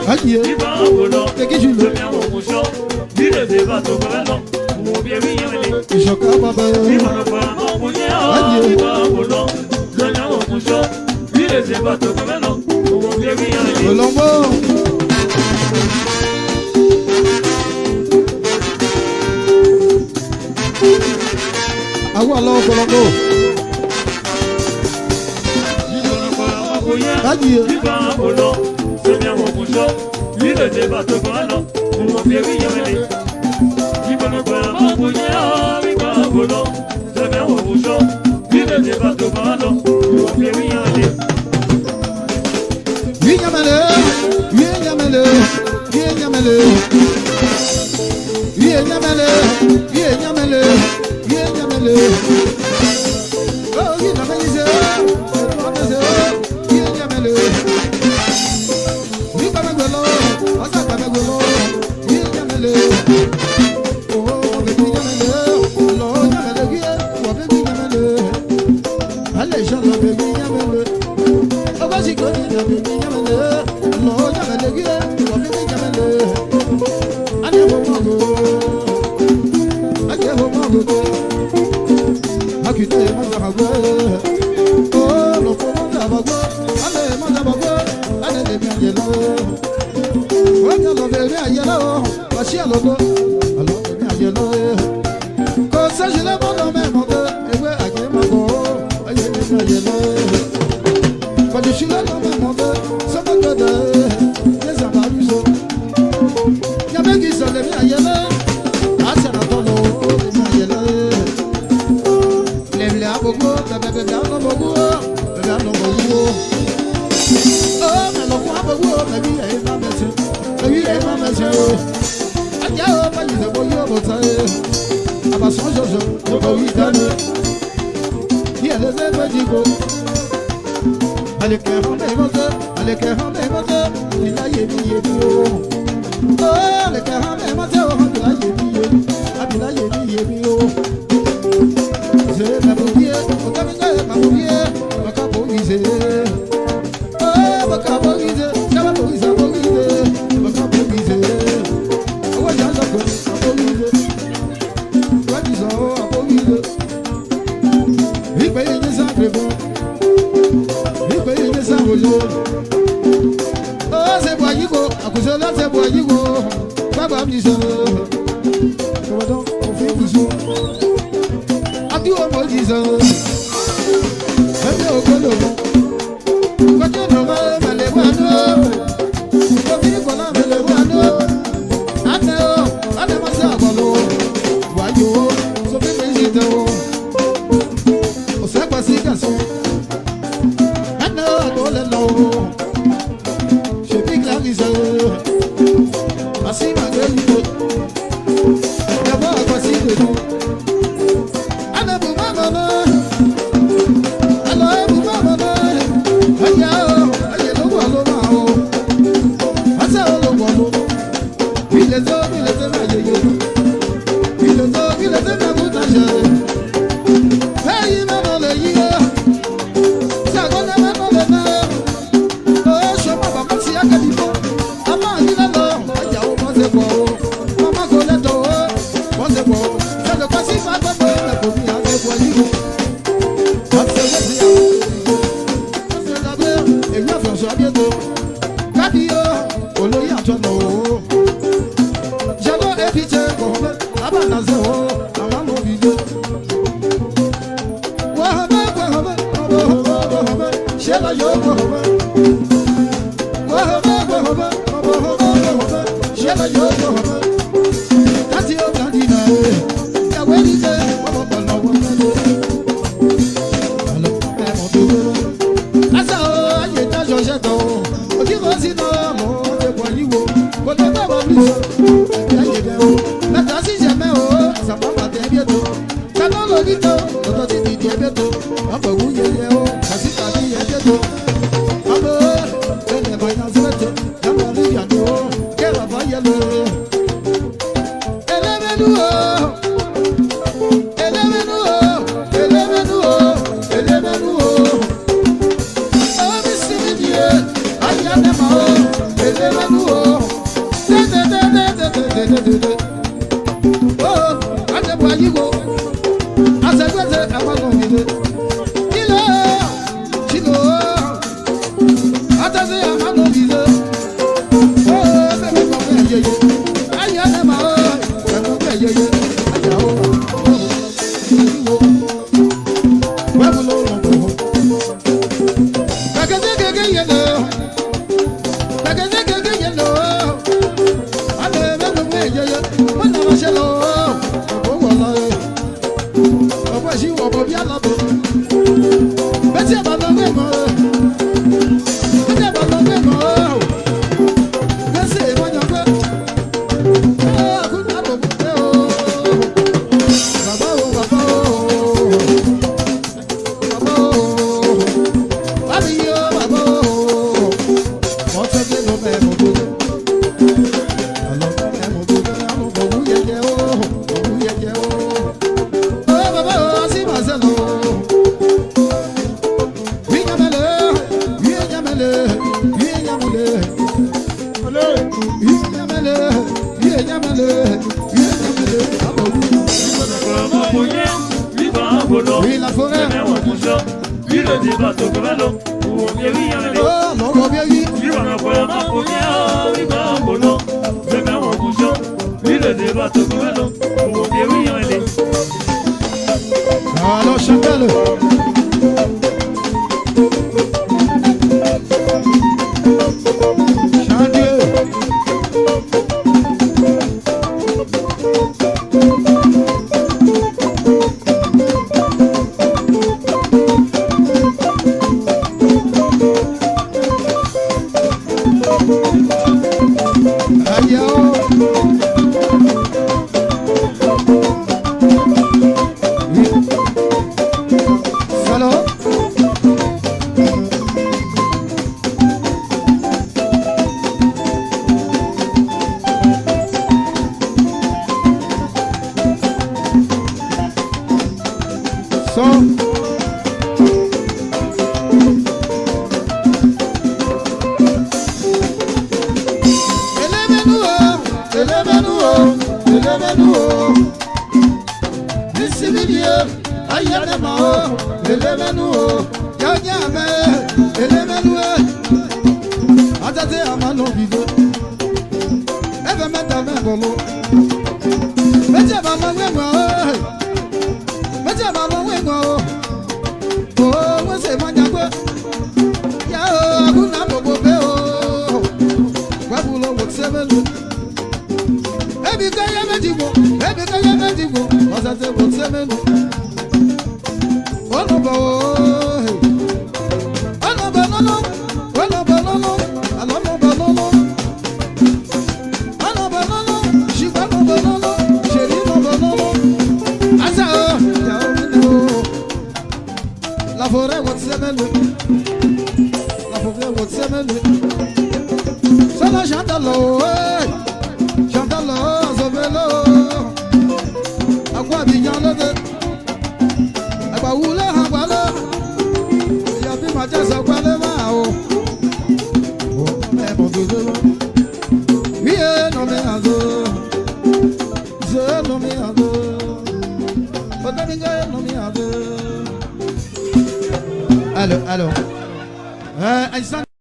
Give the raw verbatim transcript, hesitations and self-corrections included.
Aïe. Ijoka baba. Aïe. Kolombo. Awa lo Kolombo. Aïe. Wi nyamele, wi nyamele, wi nyamele. Wi nyamele, wi nyamele, wi nyamele. Oh, wi nyamele, wi nyamele. Wi nyamele, wi nyamele. Oh, wi nyamele, lo nyamele, wi nyamele. Ale jalo be mi nyamele. Ogo si ko ni na be mi nyamele. Lo nyamele gi e, lo be mi nyamele. Ale ho mo go. Ale ho mo go. Akite mo za ha go. Oh, lo ko mo za ba go. Ale mo za ba go. Ale le mi ayelo. Wa nya lo be mi ayelo. Pasi alo go, alo emi ayelo e. Ko sa jile mo no me mo de, ewe ake ma go, aye emi ayelo e. Ko di jile no me mo de, so mo de de, ye sa ba mi so. Ya me gi so le mi ayelo e, a sa na to lo, emi ayelo e. Lele abogo, bebe bebe ano bogo, bebe ano bogo. Oh, me lo kwa bogo, me wi e ma mese, me wi e ma mese. Aja o pa yi se bo yo bo ta e. Aba so so so, o bo wi da ne. Ye le se pe ji ko. Aleke hã mɛ mɔte, aleke hã mɛ mɔte, bila ye mi ye mi o. Oh, aleke hã mɛ mɔte o, bila ye mi ye, abila ye mi ye mi o. Ze ma bo ye, o ka mi ka ma bo ye, ma ka bo mi ze. Oh, ma ka bo mi ze, ka ma bo mi ze, bo mi ze, ma ka bo mi ze. Awa ja za ko, ma bo mi ze. Wa ji zo, ma bo mi ze. Igbe ye nyesa krebo. Igbe ye nyesa woyo. O se bwa yiko, akuze la se bwa yiko. Baba mi so. Kodo, ofi busu. Ati o mo ji so. Ati o kodo mo. Kodo no ma, ma le bwa no. Kodo kola ma le bwa no. Ane o, ane ma sa bwa lo. Wa yo, so pe me ji te o. O sa kwa si ka so. Ane o, to le lo. Shebi ka mi so. Asi ma ge ni ko. Ya ba kwa si ge ni. Ana bu mama na. Ana bu mama na. Aya o, aya lo wa lo ma o. Asa o lo wa lo. Ile zo, ile zo na ye ye. Ile zo, ile zo na bu na je. Hey, mama le ye. Sa go na mama le na. Oui, la forêt. Alors, Chantal. Chantal. La forêt, what's the menu? La forêt, what's the menu? Sala Chantal, hey! Chantal, Zobelo. Akwa binyalo de. Akwa wula ha kwalo. Ya bi ma ja sa kwalo ma o. O, e mo do do. Mi e no me azo. Zo no me azo. Ota mi ga no me azo. Allô, allô. Euh, Einstein.